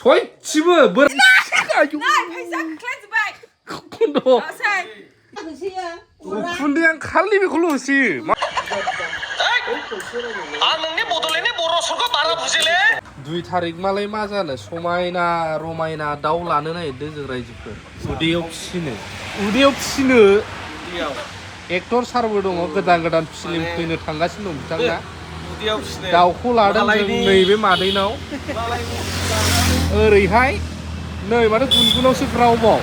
सय चिबो बोर 아유 पैसा 클래스바이 콘도 아사이 군대양 칼리비 콜로시 아 नोंनि बड'लेण्डनि बर' सरखौ बारा बुजिले 2 थारिख मालाय मा जानो समायना रमायना दाउ लानो नागिरदों जों रायजोफोर उदैयाव फिसिनो एक्टर सारबो दङ गोदान फिल्म फैनो थांगासिनो दं बिथांना दाउखौ लादों जों नैबे मादैनाव ओरैहाय नै माथो गुनगुनावसो ग्रावबाव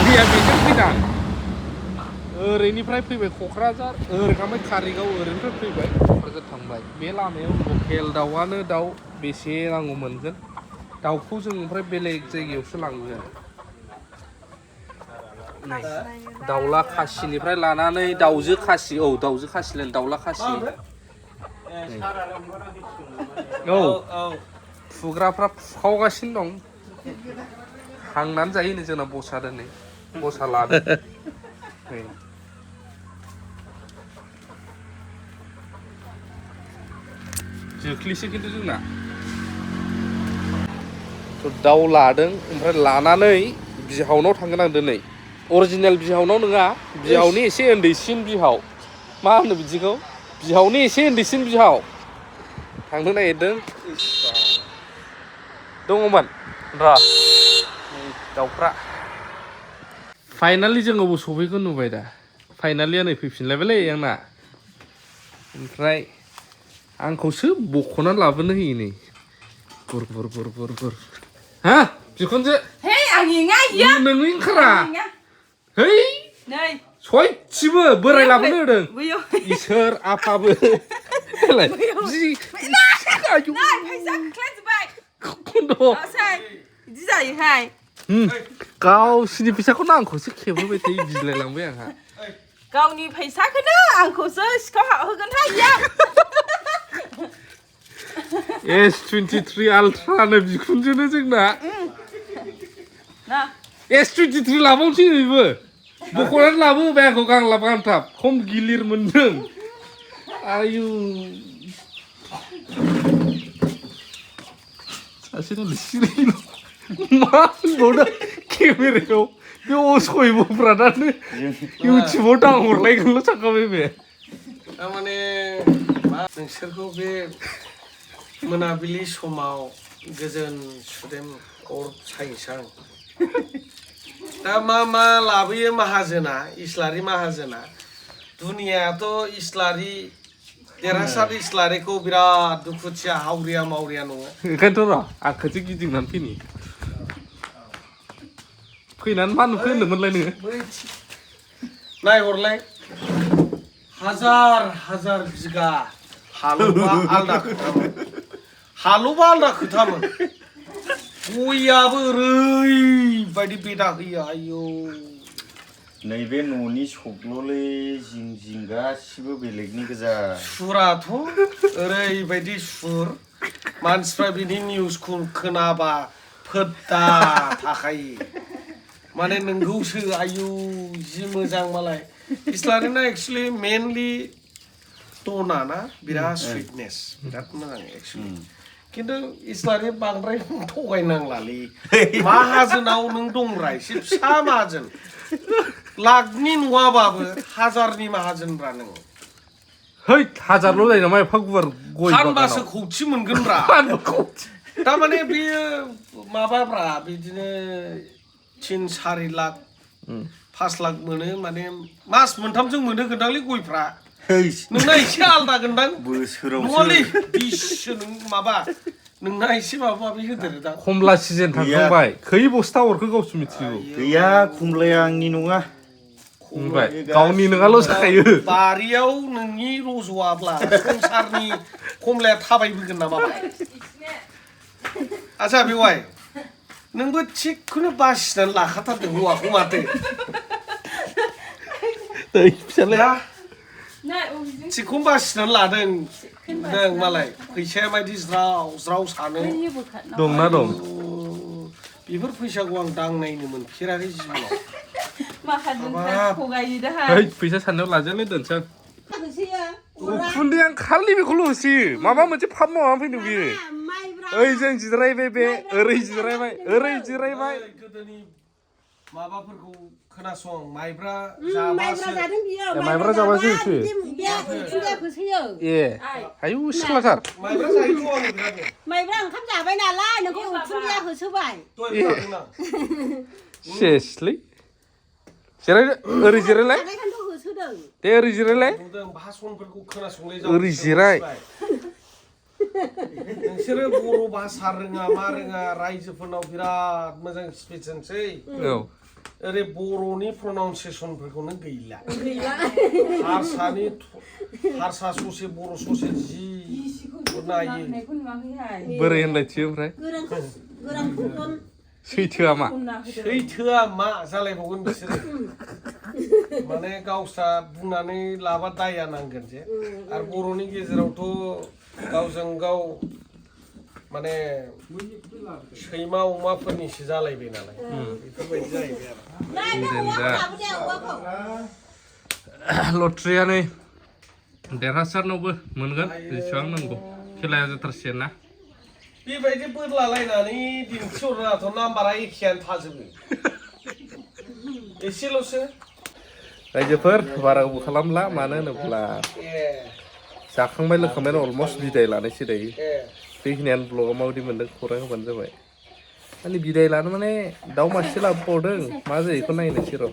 दैया बेजों फैना ओरैनिफ्राय फैबाय क'क्राझार ओरैखांबाय कारिगाव ओरैनिफ्राय फैबाय क'क्राझार थांबाय बे लामायाव लकेल दाउआनो दाउ बेसे नांगौ मोनगोन दाउखौ जों ओमफ्राय बेलेग जायगायावसो लांगोन दाउला खासिनिफ्राय लानानै दाउजो खासि दाउजो खासिलायनो दाउला खासि फुग्राफ्रा फुखावगासिनो दं हांनानै जायोनो जोंना बसा दोनै बसा लादों जोख्लिसो खिन्थु जोंना दाउ लादों ओमफ्राय लानानै बिहावनाव थांगोन आं दिनै अरिजिनेल बिहावनाव नङा बिहावनि एसे उन्दैसिन बिहाव मा होनो बिदिखौ बिहावनि एसे उन्दैसिन बिहाव थांनो नागिरदों दङमोन र' दाउफ्रा फाइनालि जों अबाव सफैखौ नुबाय दा फाइनालिया नै फैफिनलायबायलै आंना ओमफ्राय आंखौसो बख'नानै लाबोनो होयो नै गुर गुर गुर गुर गुर हा बिखुनजो 헤이 아니야 이야 नोंनि ओंखारा है नै सयथिबो बोराय लाबोनो होदों 왜요 इसोर आफाबो जि 아유 पैसा 클래스바이 콘도 아사이 이자이하이 गावसिनि फैसाखौनो आंखौसो खेबहोबाय थायो बिलायलांबाय आंहा गावनि फैसाखौनो आंखौसो सिखाव होगोन हाया S23 Ultraनो बिखुनजोनो जोंना ना S23 लाबावनोसै बेबो बख'नानै लाबोबाय आंखौ गांलाब गांथाब खम गिलिर मोनदों आयु सासेना सिरिल मा होनबावनो केमेरायाव बे असयब'फ्रानो इउटुबाव दांहरलायगोनल' सानखाबाय बे थारमाने मा नोंसोरखौ बे मोनाबिलि समाव गोजोन सुदेम अर सायसां दा मा लाबोयो माहाजोना इस्लारि माहाजोना दुनियाथ' इस्लारि देरहासार इस्लारिखौ बिराद दुखुथिया हावरिया मावरिया नङा ओंखायनोथ' र' आंखौसो गिदिंनानै फैनानै मा नुखो होनदोंमोनलाय नोङो नायहरलाय हाजार बिगा हालौबा आलदा खोथामोन गयाबो ओरैबायदि बेदा होयो आयौ नैबे न'नि सग्ल'लै जिं गासिबो बेलेगनि गोजा सुराथ' ओरैबायदि सुर मानसिफ्रा बिनि निउसखौ खोनाबा फोद्दा थाखायो माने नोंगौसो आयौ जि मोजां मालाय इस्लारिना एक्चुअलि मेनलि टना ना बिराद स्वीटनेस बिराद मोजां एक्चुअलि खिन्थु इस्लारि बांद्राय थगायनांलालै माहाजोनाव नों दंब्रा एसे फिसा माहाजोन लाखनि नङाबाबो हाजारनि माहाजोनब्रा नों है हाजारल' जायो नामा एफा गुवार गय फानबासो खौथि मोनगोनब्रा थारमाने बेयो माबाब्रा बिदिनो 3-4 लाख 5 लाख मोनो माने मास मोनथामजों मोनो गोनदांलै गयफ्रा नोंना एसे आलदा गोनदां बोसोरावसो नङालै बिससो नों माबा नोंना एसे माबा होदेरो दा खमला सिजन थांखांबाय खै बस्ता हरखो गावसो मिथिगौ गैया खमलाया आंनि नङा बुंबाय गावनि नङाल' जाखायो बारियाव नोंनि रज'आब्ला संसारनि खमलाया थाबायबोगोन नामा आच्छा बेवाय नोंबो थिगखौनो बासिनानै लाखाथारदों हौवाखौ माथो फिसालाया थिगखौनो बासिनानै लादों नों मालाय फैसाया बायदि ज्राव सानो दंना दं बेफोर फैसाखौ आं दांनायनो मोनफेराखै जिबनाव फैसा साननायाव लाजायालै दोनसां उखुन्दै आं खालि बेखौल' होसोयो माबा मोनसे फाप मावनानै फैदों बियो ओइ जों जिरायबाय बे ओरै जिरायबाय ओरै जिरायबाय गोदोनि माबाफोरखौ खोनासं माइब्रा माइब्रा जादों बियो माइब्रा जाबासो होसो खुदियाखौ सोयो ए आयु सिख्लाथार माइब्रा जायोथ' आङो बिरादनो माइब्रा ओंखाम जाबाय नालाय नोंखौ खुदिया होसोबाय दहाय जादों आं सेसलै जिराय ओरै जिरायलाय जानायखायनोथ' होसोदों दे ओरै जिरायलाय नुदों भाषणफोरखौ खोनासंलाय ओरै जिराय नोंसोरो बर' भाषा रोङा मा रोङा रायजोफोरनाव बिराद मोजां स्पिच होनसै औ ओरै बर'नि प्रनाउन्सियेसनफोरखौनो गैला हारसा ससे बर' ससे जि नायो बोरै होनलायथियो ओमफ्राय गोरान सैथोआ मा सैथोआ मा जालायबावगोन बिसोरो माने गावस्रा बुंनानै लाबा दाया नांगोन जे आरो बर'नि गेजेरावथ' गावजों गाव माने सैमा अमाफोरनिसो जालायबाय नालाय बेफोरबायदि जाहैबाय आरो लट्रिया नै देरहासारनावबो मोनगोन जेसेबां नांगौ खेलाया जाथारसिगोन ना बेबायदि बोरलालायनानै दिन्थिहरनाथ' नाम्बारा एखेयानो थाजोबो एसेल'सो रायजोफोर बारा गोबाव खालामला मानो होनोब्ला जाखांबाय लोंखांबाय अलमस्ट बिदाय लानोसै दायो बेखिनियानो ब्लगआव माबायदि मोन्दों खौरां होबानो जाबाय माने बिदाय लानो माने दाउ मासे लाबोबावदों मा जायो बेखौ नायनोसै र'